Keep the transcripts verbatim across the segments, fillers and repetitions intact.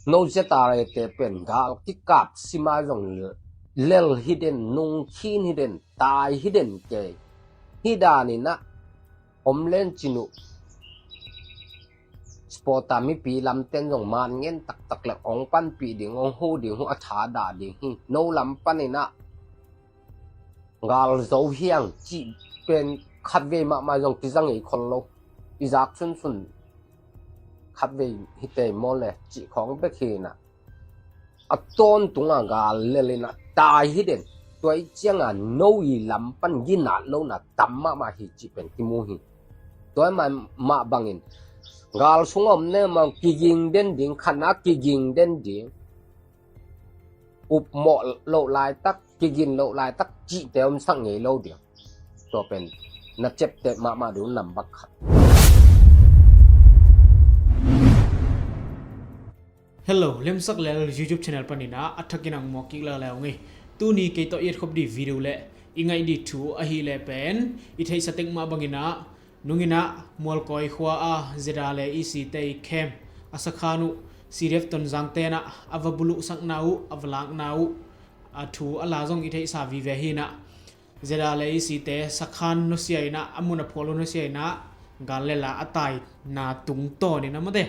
No ZRA te pen gal kikap sima zong lel hi den, nungkhin hi den, tai hi den kei. Hi daninah om len cin uh. Supporter mipi lamten zong man ngen taktak le ong panpih ding, ong hu ding, hu a tha dah ding hi. No lam paninah gal zo hiang cih pen khatvei mahmah zong kiza ngei khol lo. I zak sunsun khatvei hi tei maw le cih khawng bek hinah a tawntunga gal lelinah tai hi den. Tua i cianga no i lam pan ginat lona tam mahmah hi cih pen kimu hi. Tua mah bangin gal sung om ne mah kiging den ding, khatna kiging den ding. Upmawh loh laitak, kigin loh laitak cihte omsak ngei lo ding. Tua pen na cepteh mahmah ding nam bak khat. Hello, Lemsak Lel YouTube channel paninah a thakin ang muak kik lala ung ei. Tuni kei tawh i etkhop dih video le i ngaih dih thu ahih leh pen i theihsa tek mah banginah nunginah Mualkawi khua a ZRA le EC te i khem a sakhan uh CDF Tonzang tenah a va buluhsakna uh, a va lakna uh a thu a la zong i theihsa vive hinah ZRA le EC te sakhan nusia inah a mun a phual uh nusia inah gal lela a taina tungtawninah mate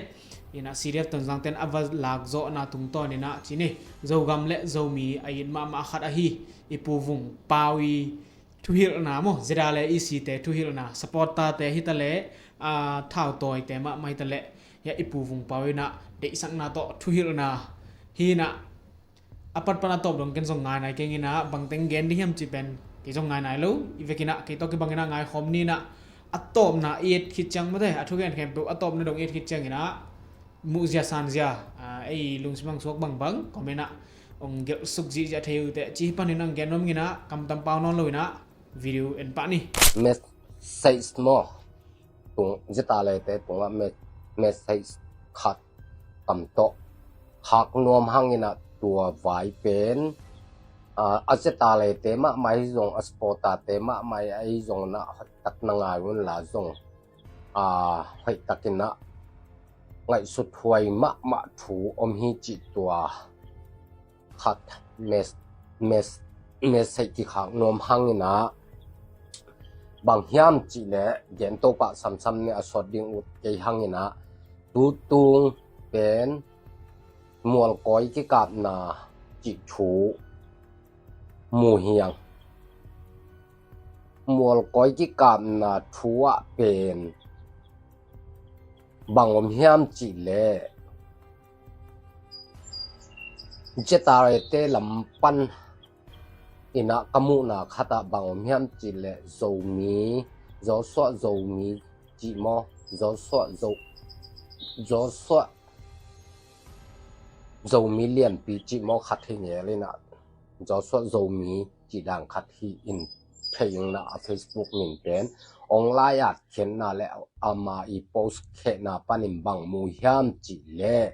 inah CDF Tonzang ten a va lakzawhna tungtawninah cini Zogam le Zomi a it mahmah khat ahi i Pu Vung Pau i thuhilhna maw, ZRA le EC te thuhilhna, supporter te hitaleh a thautawite mahmah hitaleh hia i Pu Vung Pau inah deihsakna tawh thuhilhna hinah a patpan a tawp dong ken zong ngainai keng inah bangteng gen dih hiam cih pen kei zong ngainai lo. I vekinah kei tawh kibang inah ngaikhawm ninah a tawpna i et khit ciang mate, a thugen khempeuh a tawpna dong i et khit cianginah muhzia sanzia ei lungsim ang suak bangbang comment ah ong gelh suk zihziah thei uh teh cih panin ang gen nuam inah kamtam pau nawn lo inah video en pah ni. Message maw? Tung ZRA le te tungah message khat tam tawh khak nuam hanginah tua vai pen a ZRA te mahmah hi zong a supporter te mahmah ahi zong inah hoihtak na ngai unla zong a hoihtakinah ngaihsut huai mahmah thu om hi cih tua khat mes mes message kikhak nuam hanginah bang hiam cihleh gen topah samsam ni a sawt ding ut kei hanginah tutung pen Mualkawi kikapna cih thu mu hiang. Mualkawi kikapna thu ah pen bang om hiam cihleh ZRA te lam pan inah ka muhna khatah bang om hiam cihleh Zomi, Joshua Zomi cih maw, Joshua Zo Joshua Zomi lianpi cih maw khat hi ngel inah Joshua Zomi cih dan khat hi in thei inah a Facebook min pen ong lai at khenna le ama i post khehna panin bang mu hiam cihleh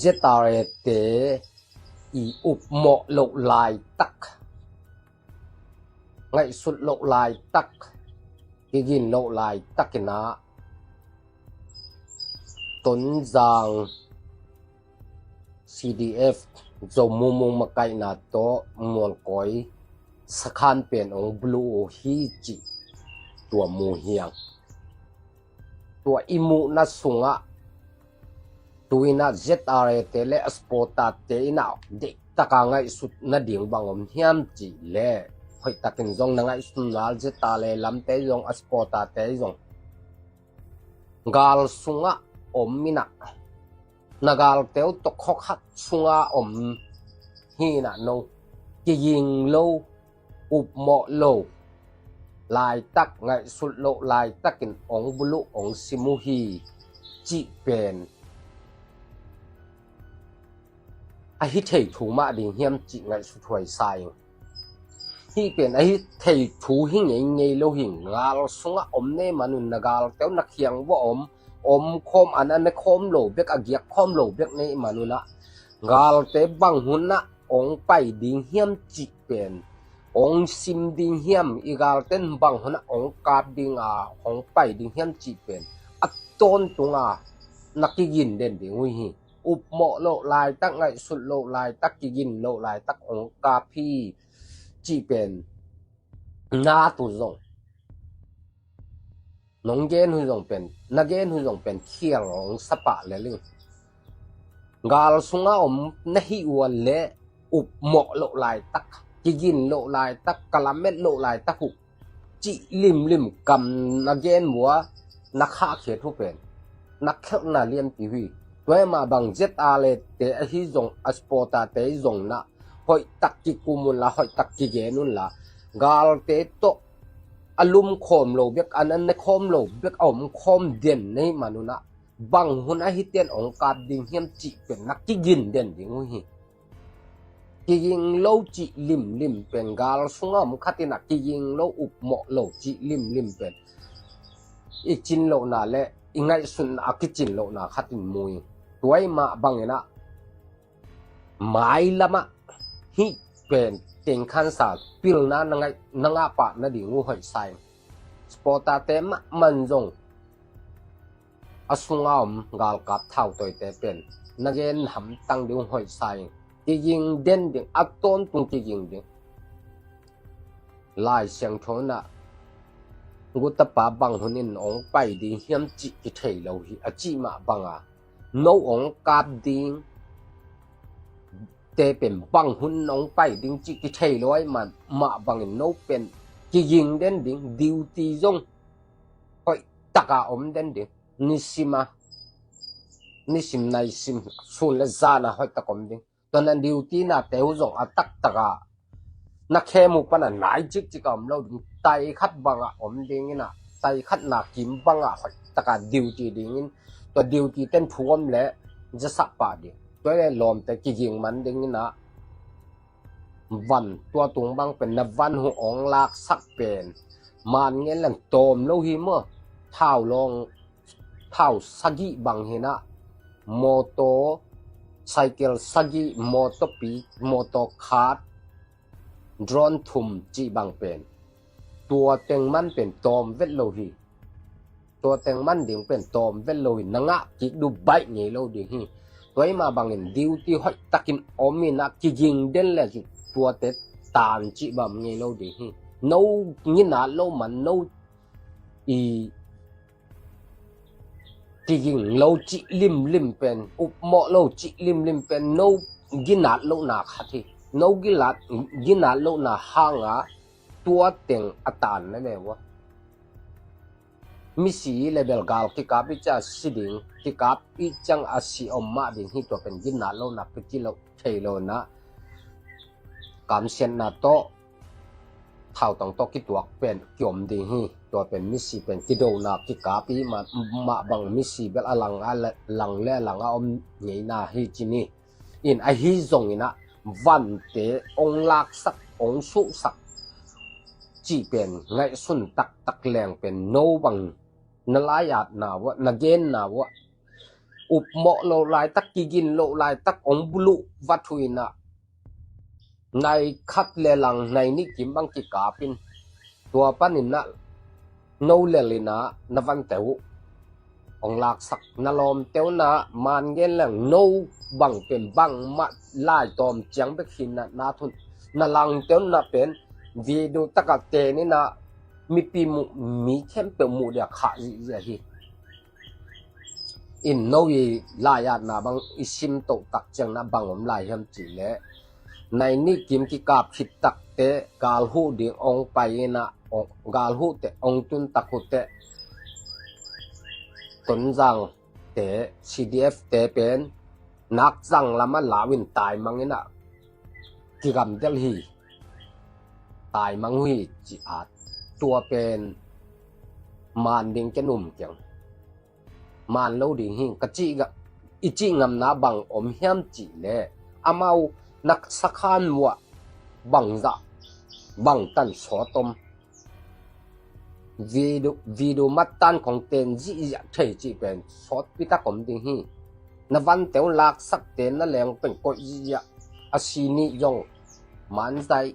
ZRA te i upmawh loh laitak, ngaihsut loh laitak, kigin loh laitakinah Tonzang CDF Zo Mumung makaihna tawh Mualkawi sakhan pen ong buluh uh hi cih tua mu hiang. Tua i muhna sungah tuinah ZRA te le a supporter te inah deihtaka ngaihsut nading bang om hiam cihleh hoihtakin zong na ngaihsun nal ZRA le lamte zong a supporter te zong gal sungah om inah na galte uh tawh khawkhat sunga om hinah no kiging lo, upmawh lo laitak, ngaihsut loh laitakin ong buluh ong sim uh hi cih pen a hi thei thu mah ding hiam cih ngaihsut huai sa ing. Hih pen a hi thei thu hi ngeingei lo hi. Gal sungah om nei manun na galte uh na khiang vua om, om khawm an a ne khawm lo bek, a giak khawm lo bek nei manunah galte bang hunah ong pai ding hiam cih pen ong sim ding hiam, i galten bang hunah ong kap dinga ong pai ding hiam cih pen a tawntunga na kigin den ding uh hi. upmawh loh laitak, ngaihsut loh laitak, kigin loh laitak hong kap hi cih pen na tu zong, nong gen hu zong pen, na gen hu zong pen khial hong sa pah lel ing. Gal sunga om na hih uh a leh upmawh loh laitak, kigin loh laitak, ka lamet loh laitak uh cih limlim kam na gen uh a na khahkhiat uh pen na khelhna lianpi uh hi. Tua hi mah bang Z R A te ahi zong, a supporter te zong na hoihtak kikum unla, hoihtak kigen unla, galte tawh a lumkhawm lo bek, a na nekhawm lo bek a omkhawm den na hih man un ah, bang hun ahi ten hong kap ding hiam cih pen na kigin den ding uh hi. Kiging lo cih limlim pen, gal sunga om khat in ah kiging lo, upmawh lo cih limlim pen i cin lohna le i ngaihsutna a kicin lohna khat in mu hi. Tua hi mah bangin ah mailam ah hih pen tengkhansa pilna na ngah, na ngah pah nading uh hoih sa ing. Supporter te mahmah in zong a sunga om galkap thautawite pen na gen hamtang ding uh hoih sa ing. Kiging den ding, a tawntung kiging ding. Lai Siangtho in ah gutapa bang hun in hong pai ding hiam cih kithei lo hi, a cih mah banga no hong kap ding te pen bang hun hong pai ding cih kithei lo ahih mah, mah bangin no pen kiging den ding, duty zong hoihtaka om den ding. Nisima, nisim naisim, sun le zana hoihtak om ding. Tua na duty nate uh zong a taktaka na khem uh pana nai cikcika om lo ding. Tai khat banga om dingin ah, tai khat na kim banga hoihtaka duty dingin, tua duty ten thu om le zasak pah ding. Tua le lawmte kiging man dingin ah van, tua tung bang pen na van uh hong laksak pen man ngen leng tawm lo hi maw? Thau long, thau sagih bang hi in ah, motor cycle sagih, motor pi, motor khat, drone thum cih bang pen tua teng man pen tawm vet lo hi. Tua teng man ding pen tawm vet lo hi. Na ngah kik duh baih ngei lo ding hi. Tua hi mah bangin duty hoihtakin om in ah kiging den le tuate tan cih bang ngei lo ding hi. No nginat lo man, no i kiging lo cih limlim pen, upmawh lo cih limlim pen no ginat lohna khat hi. No ginat, ginat lohna hanga tua teng a tan na ve ua. Misi le bel gal kikap i ciang a si ding, kikap i ciang a si om mah ding hi. Tua pen ginat lohna, piti lo thei lohna, kamsiatna tawh, thautang tawh kituak pen kiom ding hi. Tua pen misi pen kidona kikap i mah, mah bang misi bel a lang a, lang le a lang a om ngeina hi ci ni. In ahi zongin ah vante ong laksak, ong suhsak cih pen ngaihsun taktak leng pen no bang na laiatna uah, na genna uah, upmawh lo laitak, kigin lo laitak ong buluh vat uh in ah, nai khat le lang, nai nih kim bang kikap in, tua panin ah no lel in ah na vante uh ong laksak, na lawmte uh in ah man gen leng no bang pen bangmah lai tawm ciang bek hi in ah, na thun na langte uh in ah pen video takah ten in ah mipi muh, mi khempeuh muh dia khah zihziah hi. In no i laiatna bang i sim toh tak ciang na bang om lai hiam cih leh, nai nih kim kikap khit takte gal huh ding ong pai in ah, ong, gal huhte ong tun tak huhte, Tonzangte, C D F te pen nakzang lamah lau in taimang in ah kigamdel hi. Taimang uh hi ci-at, tua pen man ding ken um keng. Man lo ding hi. Ka cih ga, i cih ngamna bang om hiam cih leh, amau na sakhan uah bangzah, bangtan sawt om. Video, video mattan kong ten zihziah thei cih pen sawtpi tak om ding hi. Na vante uh laksakte na leng pen koih zihziah, a si nih zong manzai.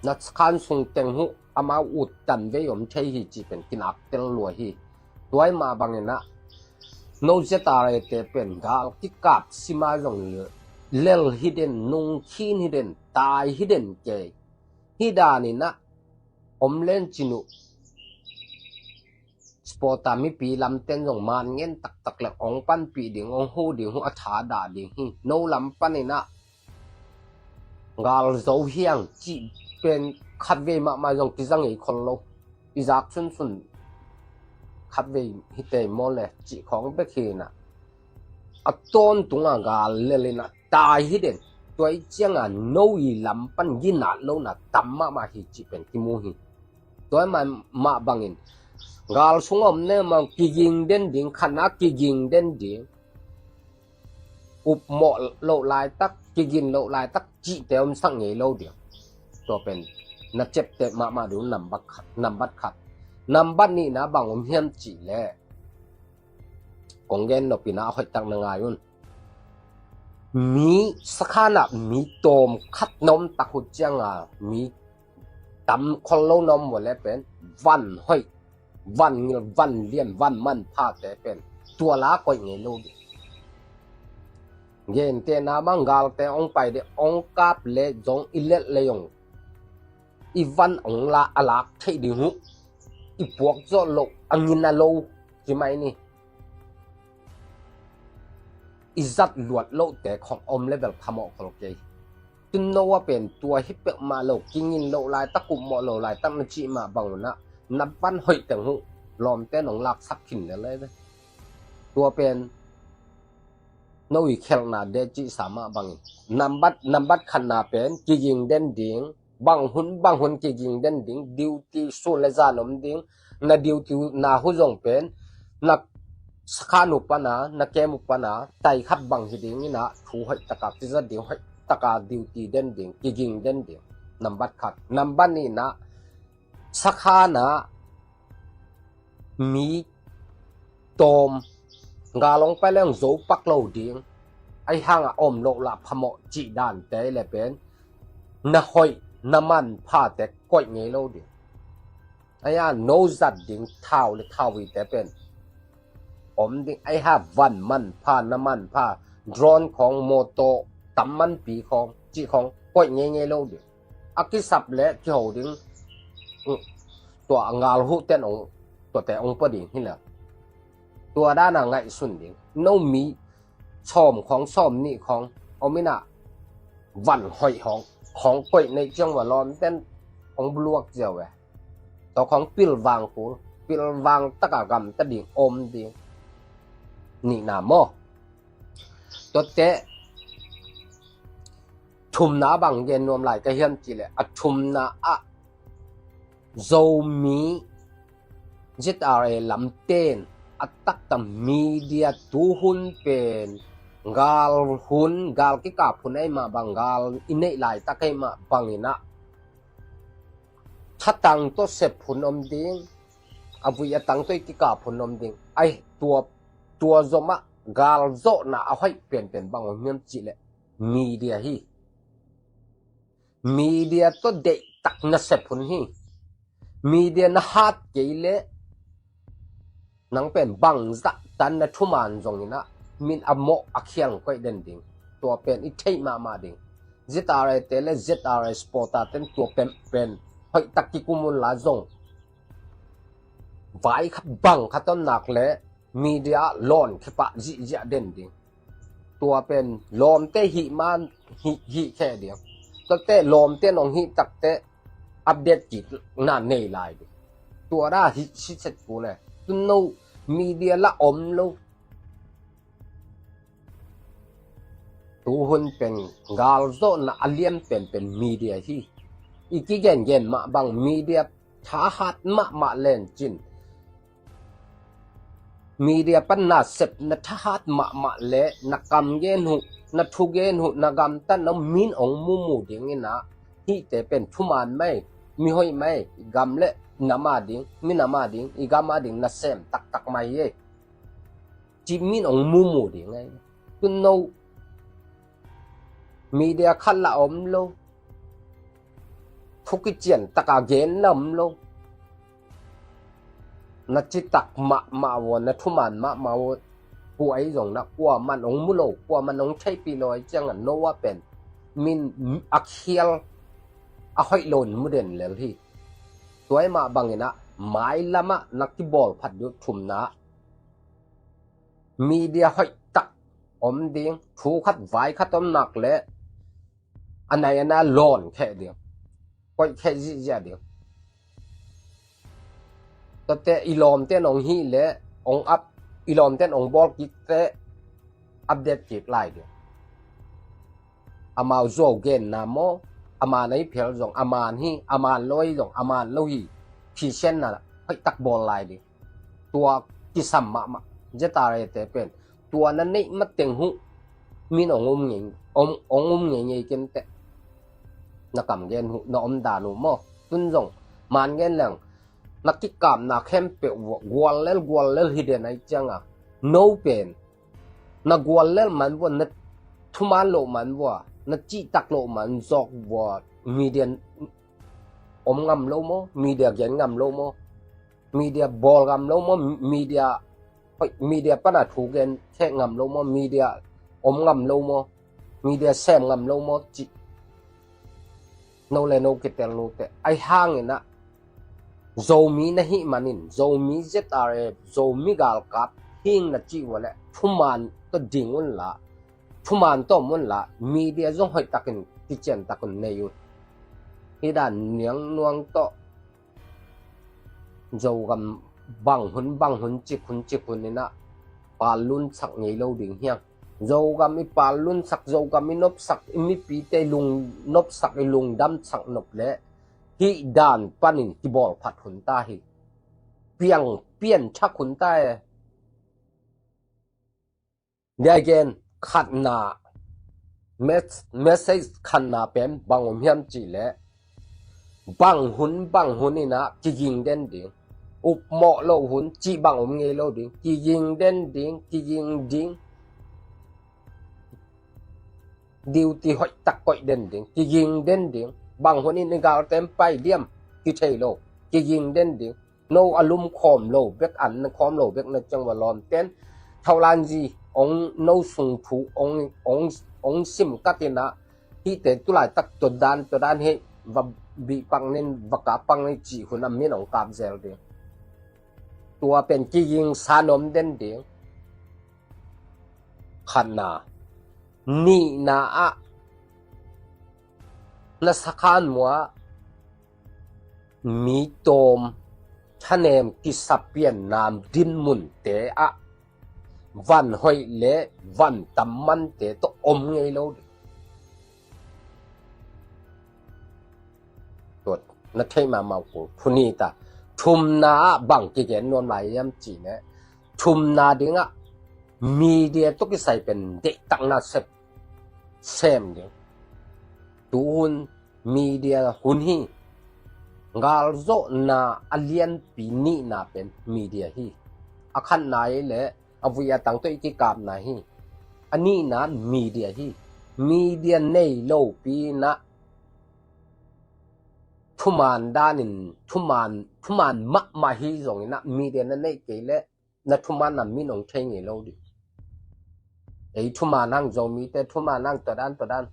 Na khan sung teng huh amau uttan vei om thei hi cih pen kinak tel lua hi. Tua hi mah bangin ah No Z R A te pen gal kikap sima zong lel hi den, nungkhin hi den, tai hi den kei. Hi danin ah om len cin uh. Supporter mipi lamten zong man ngen taktak le ong panpih ding, ong hu ding, hu a tha dah ding hi. No lam panin ah gal zo hiang cih pen khatvei mahmah zong kiza ngei khol lo. I zak sunsun khatvei hi tei maw le cih khawng bek hi in ah, a tawntung a gal lel in ah tai hi den. Tua i ciang a no i lam pan ginat lo na tam mahmah hi cih pen kimu hi. Tua mah bangin gal sung om ne mah kiging den ding, khatna kiging den ding. Upmawh loh laitak, kigin loh laitak cihte omsak ngei lo ding. Tua pen na ciapteh mahmah ding uh nambat khat. Nambat khat. Nambat nihna bang om hiam cih leh, kong gen nop in ah hoihtak na ngai un. Mi sakhan ah mi tawm khat na om tak uh ciang a, mi tam khol lo na om uh leh pen van hoih, van ngil, van lian, van manphate pen tua la koih ngei lo ding. Gentehna bang galte ong pai ding, ong kap le zong i lelh le zong i van ong la a lak theih ding uh. I puak zawh loh a ngina lo ci mai ni. I zat luat lohte khong om le bel phamawh khol kei. Tun no a pen tua hi peuhmah lo, kingin loh laitak, upmawh loh laitak na cih mah bang un ah na van hoih teng uh lawmte nong laksak khin le le. Tua pen no i khelhna de cihsa mah bangin nambat, nambat khatna pen kiging den ding. Bang hun bang hun kiging den ding, duty sun le zan om ding. Na duty na uh zong pen na sakhan uh pan a, na kem uh pan a tai khat bang hi ding in ah thu hoih taka kizat ding, hoih taka duty den ding, kiging den ding. Nambat khat. Nambat nihna, sakhan ah mi tawm, gal ong pai leng zo pak lo ding. Ahi hang a om loh lah phamawh cih dante le pen na hoih na manphate koih ngei lo ding. Ahi hang no zat ding thau le thau ite pen om ding. Ahi hang van manpha, na manpha, drone khong, mawtaw tam manpi khong cih khong koih ngei ngei lo ding. A kisap le kiho ding. Tua a ngal huh ten ong, tuate ong pua ding hi le. Tua dan a ngaihsun ding. No mi sawm khong, sawm nih khong om in ah van hoih khong, khong koih neih ciang va lawmten ong buluak ziau e. Tua khong pilvang kul, pilvang taka gamta ding om ding. Nihna maw. Tuate thumna bang gen nuam lai ka hiam cih leh, a thumna ah Zomi Z R A lamten a taktak media tuhun pen gal hun, gal kikap hun ahi mah bang, gal i neih laitak ahi mah bangin ah thatang tawh sep hun om ding, a vui a tang tawh i kikap hun om ding. Ahi tua, tua zomah gal zawhna a hoih penpen bang om hiam cih leh media hi. Media tawh deihtak na sep hun hi. Media na hat kei leh nang pen bangzah tan na thuman zongin ah min a mawh a khiang koih den ding. Tua pen i theih mahmah ding. Z R A te le Z R A supporter ten tua pen, pen hoihtak kikum un la zong vai khat bang khat om nak leh media ah lawn khepah zihziah den ding. Tua pen lawmte hih man hih, hih khe ding. Tuate lawmte nong hih takte update kik na nei lai ding. Tua da hih siset kul e. Tun no media la om lo. Tuhun pen gal zawhna a lian penpen media hi. I kigengen mah bang media thahat mahmah len cin. Media pan na sep na thahat mahmah le na kam gen huh, na thu gen huh, na gamtat na min ong mumu dingin ah hihte pen thuman mai, mihoih mai, i gam le nam a ding, minam a ding, i gam a ding nasem taktak mai hi. Ci min ong mumu ding ai. Tun no media khat la om lo. Thu kician taka gen na om lo. Na citak mahmah uh, na thuman mahmah uh. Pu ei zong na kuaman ong mu lo, kuaman ong theihpih lo ei ciangah no ah pen min a khial a hoih lo in mu den lel hi. Tua mah bangin ah mailam ah na kibawl phat ding thumna media hoih tak om ding, thu khat vai khat om nak le a nai a na lawn kheh ding, koih kheh zihziah ding. Tuate i lawmten ong hih le ong ap, i lawmten ong bawl kik te update kik lai ding. Amau zuau genna maw, a man ahi phial zong a man hi, a man lo ahi zong a man lo hi, phisianna hoih tak bawl lai ding. Tua kisam mahmah. Zeta rete pen tua na neih mateng huh min ong um ngei, ong, ong um ngei ngei kenteh. Na kam gen huh, na om dan uh maw. Tun zong man gen leng na kikapna khempeuh uh gual lel gual lel hi den ai cianga no pen na gual lel man vua, na thuman loh man vua, na cihtak loh man zawk vua, media om ngam lo maw, media gen ngam lo maw, media bawl ngam lo maw, media, media pana thu gen kheh ngam lo maw, media om ngam lo maw, media sem ngam lo maw cih no le no kitel nute. Ai hangin ah Zomi na hih manin, Zomi Z R A, Zomi galkap hing na cih vua le thuman tawh ding unla, thuman tawh om unla, media zong hoih takin kician takun nei un. Hi dan niang nuang tawh Zogam bang hun bang hun cik hun cik hun inah pal lunsak ngei lo ding hiang. Zogam i pal lunsak, Zogam i nopsak, i mipite i lung nopsak, i lungdamsak nop le hih dan panin kibawl phat hun ta hi. Piang pian thak hun ta e. Dia gen khatna, mes-, message khatna pen bang om hiam cih le bang hun bang hun inah kiging den ding. Upmawh loh hun cih bang om ngei lo ding. Kiging den ding, kiging ding. Duty hoih tak koih den ding, kiging den ding. Bang hun in i galtem pai diam kithei lo, kiging den ding. No a lum khawm lo bek, an na khawm lo bek na ciang va lawmten thaulanzi ong no sung thu ong, ong, ong sim katina hihte tulaitak tuadan tuadan hi va bih pak nin va kap pak nin cih hun a min ong kap zel ding. Tua pen kiging sa nuam den ding. Khatna, nihna ah na sakhan mua mi tawm thanem kisapian nam dinmunte ah van hoih le van tam mante tawh om ngei lo ding. Tua na theih mahmah uh kul. Thuni ta thumna ah bang kigen nuam lai hiam cih le thumna dingah media tawh kisai pen deihtakna sem, sem ding. Tu hun media hun hi. Galzawhna a lianpi nihna pen media hi. A khatna hi le a vui a tang tawh i kikapna hi. A nihna media hi. Media nei lopi inah thuman danin, thuman, thuman mahmah hi zong inah media na neih kei le na thuman na min ong thei ngei lo ding. Ei thuman hang Zomite thuman hang tuadan tuadan.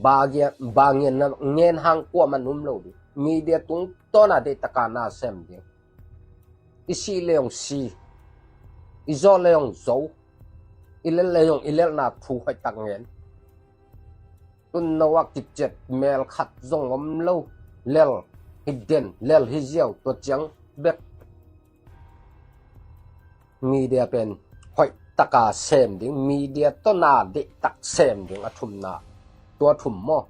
Ba ngen, ba ngen na ngen hang kuaman um lo ding. Media tungtawna deihtaka na sem ding. I sih le ong si, i zawh le ong zo, i lel le ong i lelna thu hoihtak ngen. Tun no ah kiciat mel khat zong om lo. Lel hi den, lel hi ziau, tua ciang bek. Media pen hoihtaka sem ding, media tawh na deihtak sem ding a thumna. Tua thum maw?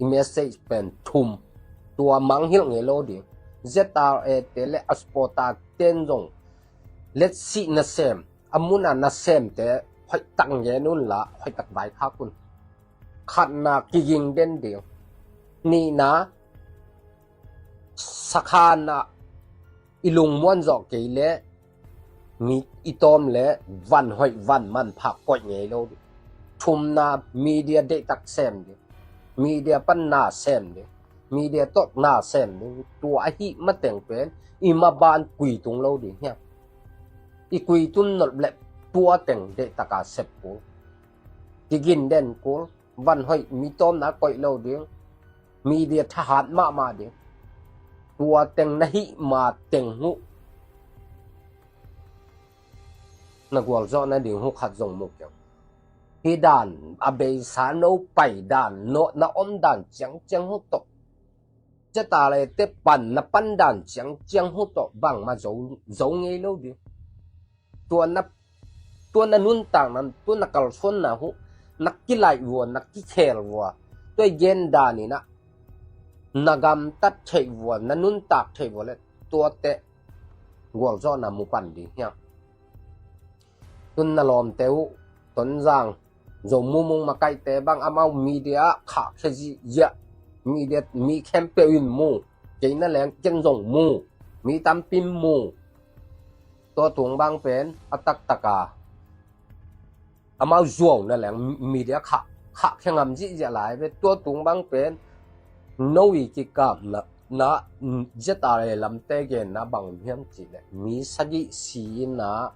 I message pen thum. Tua mangngilh ngei lo ding. Z R A te le a supporter ten zong letsih nasem, a muna nasemte hoihtak ngen unla hoihtak vaikhak un. Khatna kiging den ding. Nihna sakhanah i lungmuan zawh kei le mi i tawm le van hoih van manpha koih ngei lo ding. Thumna media deihtak sem ding. Media pan na sem ding. Media tawh na sem ding. Tua ahih mateng pen i maban kui tung lo ding hiam? I kuitun nolh leh tua teng deih taka sep kul. Kigin den kul. Van hoih mi tawmna koih lo ding. Media thahat mahmah ding. Tua teng na hih ma teng huh na gualzawh nading huh khat zong mu keng. Hih dan a beisa no pai dan, no na om dan ciangciang huh tawh, ZRA te pan na pan dan ciangciang huh tawh bangmah zo, zo ngei lo ding. Tua na, tua na nuntakna, tua na kalsuanna huh na kilaih vua, na kikhel vua, tua i gen dan in ah na gamtat theih vua, na nuntak theih vua leh tuate gualzawhna mu pan ding hiam? Tun na lawmte uh, Tonzang, Zo Mumung makaihte bang amau media ah khahkhia ziahziah. Media mi khempeuh in mu. Kei na leng ken zong mu. Mi tampi in mu. Tua tung bang pen a taktaka amau zuau na leng media khah, khahkhia ngam ziahziah lai ve. Tua tung bang pen no i kikapna na ZRA lamte genna bang hiam cih leh mi sagih si in ah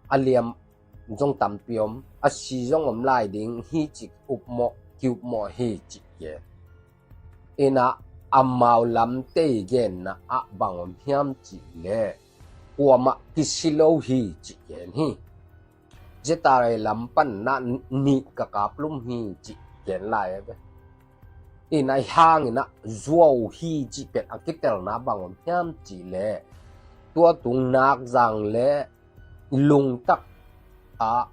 a liam zong tampi om, a si zong om lai ding hi cih upmawh, kiupmawh hi cih gen. In ah amau lamte i genna ah bang om hiam cih leh kuamah kisi lo hi cih gen hi. ZRA lam pan na nih ka kaplum hi cih gen lai a ve. In ah hih hangin ah zuau hi cih pen a kitelna bang om hiam cih leh tua tung Nakzang leh Lungtak ah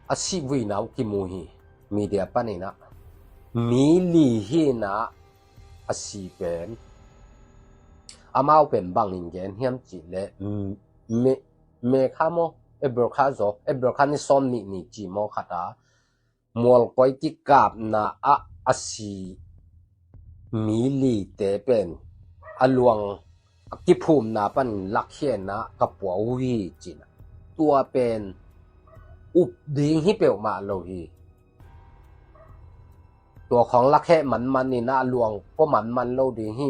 a sihvuina uh kimu hi. Media panin ah mi li hi in ah a si pen amau pen bangin gen hiam cih leh, mm, me, me kha maw, April kha zaw, April kha ni sawm nih ni ci maw khat ah mualkoi kikapna ah a si mi lite pen a luang a kiphumna pan lakhia in ah ka pua uh hi ci in ah tua pen up ding hi peuhmah lo hi. Tua khawng lakhia manman in ah luang pua manman lo ding hi.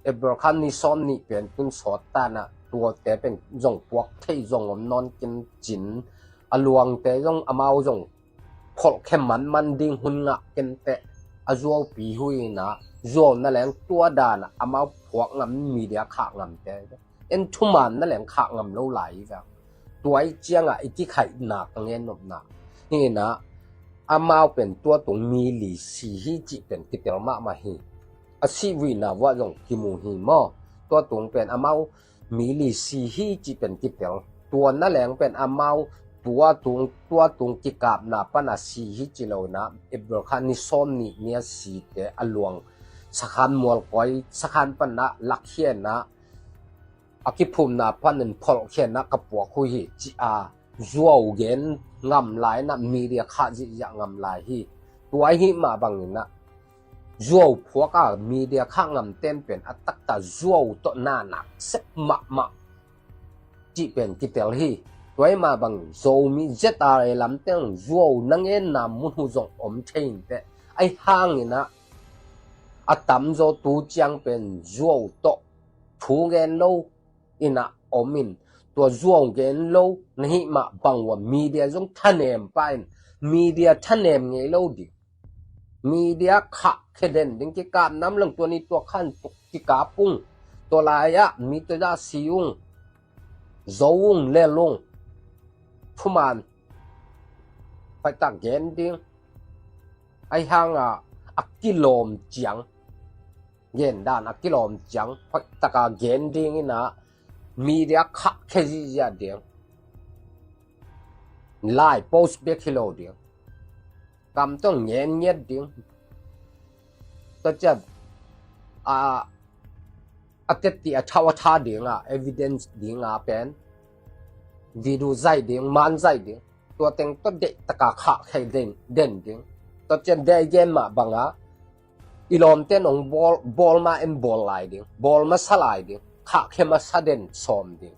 April kha ni sawm nih pen tun sawt ta in ah tuate pen zong puak theih zong om nawn ken cin, a luangte zong amau zong pholhkhia manman ding hun ngah ken teh, a zuaupi uh in ah zuau na leng tua dan ah amau phuak ngam, media khah ngamte en thuman na leng khah ngam lo lai hi vang. Tua i ciangah i kikhaihna ka ngen nopna hi in ah amau pen tua tung mi li si hi cih pen kitel mahmah hi. A sihvuina vuah zong kimu hi maw? Tua tung pen amau mi li si hi cih pen kitel. Tua na leng pen amau tua tung, tua tung kikapna pan a si hi ci lo in ah April kha ni sawm nih ni a site a luang sakhan mualkoi sakhan pan ah lakhia in ah a kiphumna panin pholhkhia in ah ka puak uh hi ci a zuau gen ngam lai in ah media khah ziahziah ngam lai hi. Tua ahih mah bangin ah zuau phuak a media khah ngamten pen a takta zuau tawh na nak sep mahmah cih pen kitel hi. Tua ahih mah bangin Zomi ZRA lamte in zuau na ngenna mun uh zong om thei in teh, ahi hangin ah a tamzaw tu ciang pen zuau tawh thu gen lo in ah om in, tua zuau gen lo na hih mah bang uh a media zong thanem pah in, media thanem ngei lo ding. Media khahkhia den ding, kikapna om leng tua ni tua khan tuk kikap ung. Tua lai-ah mi tua zah si ung, zo ung, lel ung. Thuman hoihtak gen ding. Ahi hangah a kilawm ciang, gen dan a kilawm ciang hoihtaka gen ding in ah media khahkhia ziahziah ding. Lai post bek hi lo ding. Kam tawh ngen ngiat ding. Tua ciang a, a tetti a thau a tha ding a, evidence ding a pen video zaih ding, man zaih ding. Tua teng tawh deih taka khahkhia den, den ding. Tua ciang deih gen mah banga i lawmte in hong bawl, bawl ma en bawl lai ding, bawl masa lai ding, khahkhia masa den sawm ding.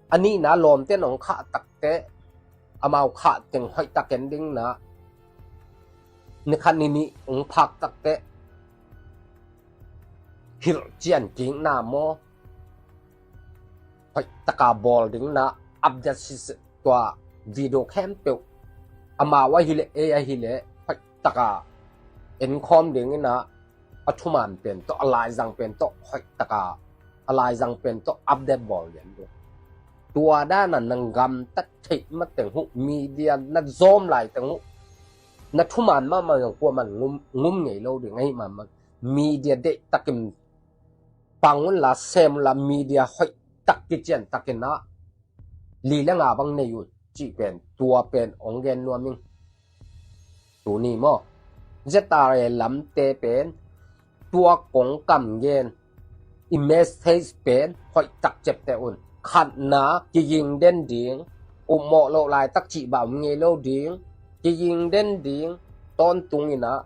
A nihna lawmte in hong khah takteh, amau khah teng hoihtak en ding in ah, ni khat ni nih hong phak takteh hilhcian kikna maw, hoih taka bawl ding in ah update siseh, tua video khempeuh amau ahih leh ei ahih leh hoih taka enkhawm ding in ah, a thuman pen tawh, a laizang pen tawh hoih taka, a laizang pen tawh update bawl lian ding. Tua dan a na gamtat theih mateng uh, media na zawm laiteng uh, na thuman mahmah zong kuaman ngum, ngum ngei lo ding ahih manin media deihtakin pang unla, sem unla, media hoih tak kician takin ah li le nga bang nei un cih pen, tua pen hong gen nuam ing. Tuni maw, Z R A lamte pen tua kong kam gen, i message pen hoih tak ciapteh un. Khatna, kiging den ding, upmawh loh laitak cih bang om ngei lo ding, kiging den ding. Tawntung in ah,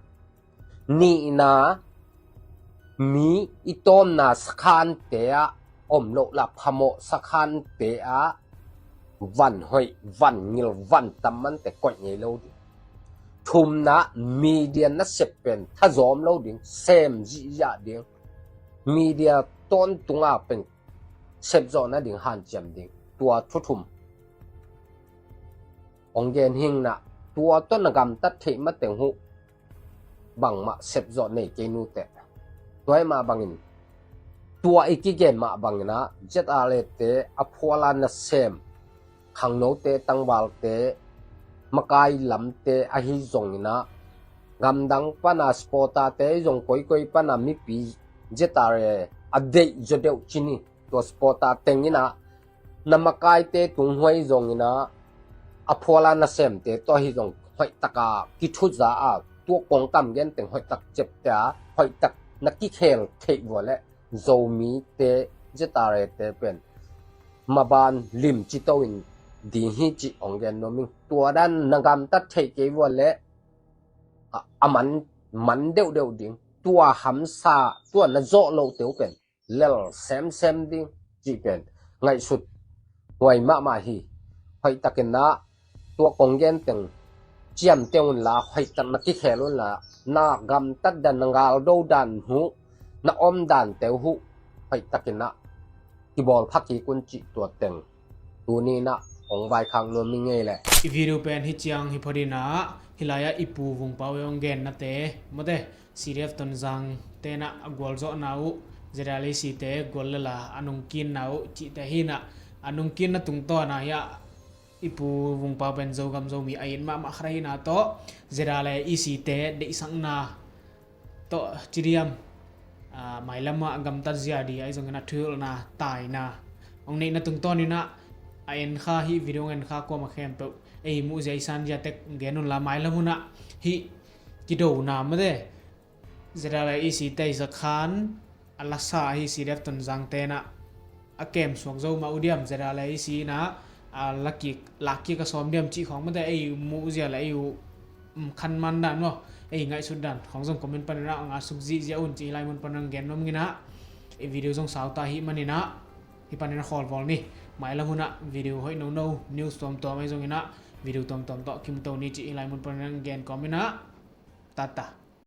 nihna, mi i tawmna sakhante ah om loh la, phamawh sakhante ah van hoih, van ngil, van tam mante koih ngei lo ding. Thumna, media nasep pen thazawm lo ding, sem zihziah ding. Media tawntung a pen sepzawh nading hanciam ding. Tua thu thum hong gen hi ing. Na tua tawh na gamtat theih mateng uh bangmah sepzawh nei kei nuteh. Tua ahih mah bangin, tua i kigen mah bangin ah Z R A te, a phual a nasem khangnote, tangvalte, makai lamte ahi zongin ah, gamdang pan a supporter-te ahi zong, koikoi pan a mipi Z R A a deih zaw deuh ci ni. Tua supporter teng in ah, na makaite tungah ahi zongin ah, a phual a nasemte tawh ahi zong hoih taka kithuza a, tua kong kam gen teng hoih tak ciapteh a, hoih tak na kikhel theih uh leh Zomite, Z R A te pen maban limci to in ding hi cih hong gen nuam ing. Tua dan na gamtat theih kei uh leh a, a man, man deuhdeuh ding. Tua hamsa, tua na zawh lohte uh pen lel semsem ding cih pen ngaihsut huai mahmah hi. Hoih takin ah tua kong gen teng ciamteh unla, hoih tak na kikhel unla, na gamtat dan, na galdo dan uh, na om dante uh hoih takin ah kibawl pha kik un cih tua teng tuni in ah hong vaikhak nuam ing ei leh. I video pen hih ciang hi phot in ah, hih lai-ah i Pu Vung Pau i hong gennate, mate, C D F Tonzang te in ah a gualzawhna uh, Z R A C te gual lel a a nungkinna uh cihte hi in ah, a nungkinna tungtawn ah hiah i Pu Vung Pau pen Zogam Zomi a it mahmah khat ahi in ah, tawh Z R A C te deihsakna tawh ci diam, ah, mailam ah gamtat zia ding ahi zongin ah thuhilhna, taina hong neihna tungtawn in ah, a en kha, hih video hong en kha kuamah khempeuh, ei muh zia, i san zia tek gen unla, mailam hun ah hih kidona, mate, Z R A C te i sakhan a lasa ahi C D F Tonzang te in ah a kem suak zo mah uh diam, Z R A C in ah a lakik, lakkik a sawm diam cih khawng, mate, ei muh zia leh ei uh, um, khanman dan maw, ei ngaihsut dan khawng zong comment panin ah hong ngai suk zihziah un cih hih lai mun panin hong gen nuam ing in ah. I video zong sauta ahih manin ah hih panin ah khawlbawl ni. Mailam hun ah video hoih nono, news tuamtuam ahi zongin ah video tuamtuam tawh kimu to ni cih hih lai mun panin hong gen kawm in ah. Tata.